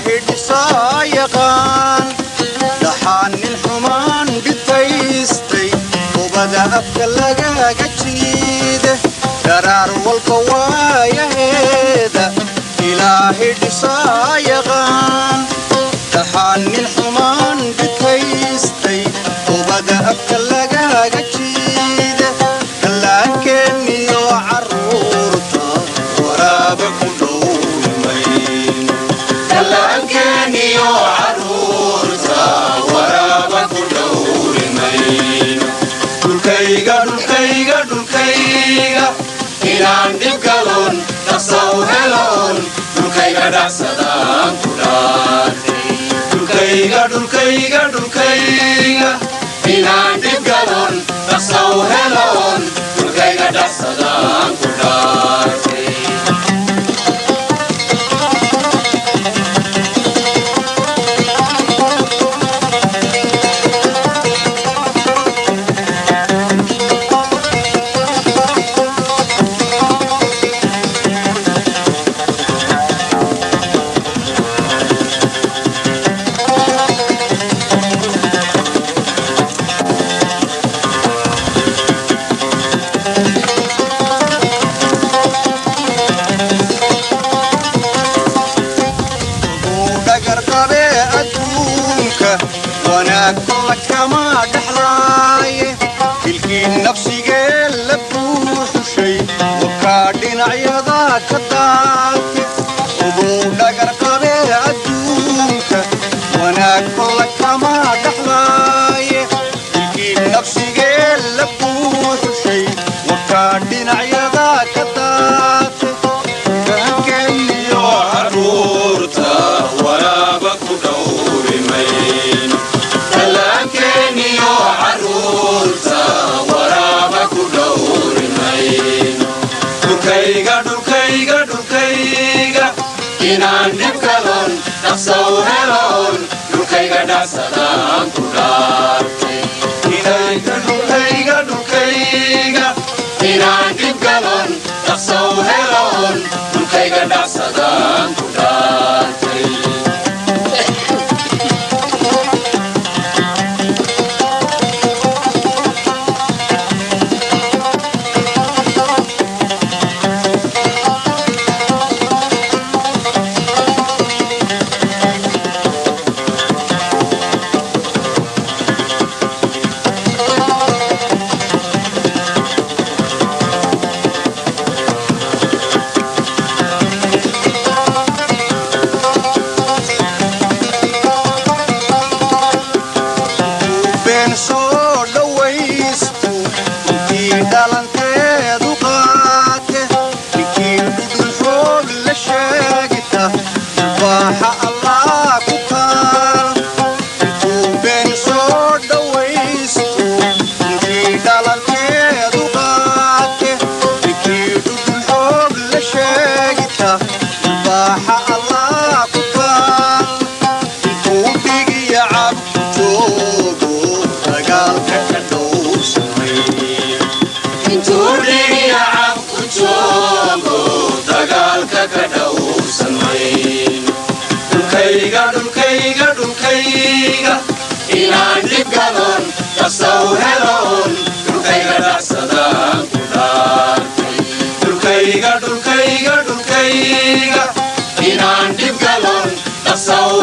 Ilaahay dhisaa yaqaan, dhaxaan nin xumaan dhitaystay ubada afka lagaga jiide, dharaar walba waayaheeda. Ilaahay dhisaa yaqaan, dhaxaan nin xumaan dhitaystay ubada afka lagaga jiide, dhallaankeeniyo carruurta waraaba ku dhowrimayn. Dhallaankeeniyo carruurta waraaba ku dhowrimayn. Dhulkayga, dhulkayga, dhulkayga, inaan dhibgalon dhaqsa u heloon dhulkayga dhacsadaan ku dhaartay. Dhulkayga, dhulkayga, dhulkayga, inaan dhibgalon dhaqsa u heloon dhulkayga dhacsadaan ku dhaartay. Uu dhagar qabee adduunka wanaag kolla kama dhexlaaye, dilkii nafsigee la buuxushay wakaa dhinacyada ka daate. Uguu dhagar qabee adduunka wanaag kolla kama dhexlaaye, dilkii nafsigee la buuxushay wakaa dhinacyada ka daate. Dhaankeeniyo Carruurta waraaba ku dhowrimayn. Dhallaankeeniyo carruurta waraaba ku dhowrimayn. Dhulkayga, dhulkayga, dhulkayga, inaan dhibgalon dhaqsa u heloon dhulkayga dhacsadaan ku dhaartay. Dhulkayga, dhulkayga, dhulkayga, inaan dhibgalon dhaqsa u heloon dhulkayga dhacsadaan ku dhaartay. Been soo dhawaystu intii dhalanteedu qaate, ninkii dhudhun xoog la sheegta baaxa Allah ku taal. Intuu been soo dhawaystu intii dhalanteedu qaate, ninkii dhudhun xoog la sheegta baaxa Allah ku taal. Intuu dhigiya cab ku joogo dagaalka ka dhowrsamay. Intuu dhigiya cab ku joogo dagaalka ka dhowrsanmayn. Dhulkayga, dhulkayga, dhulkayga, inaan dhibgalon dhaqsa u heloon dhulkayga dhacsadaan ku dhaartay. Dhulkayga, dhulkayga, dhulkayga, inaan dhibgalon dhaqsa u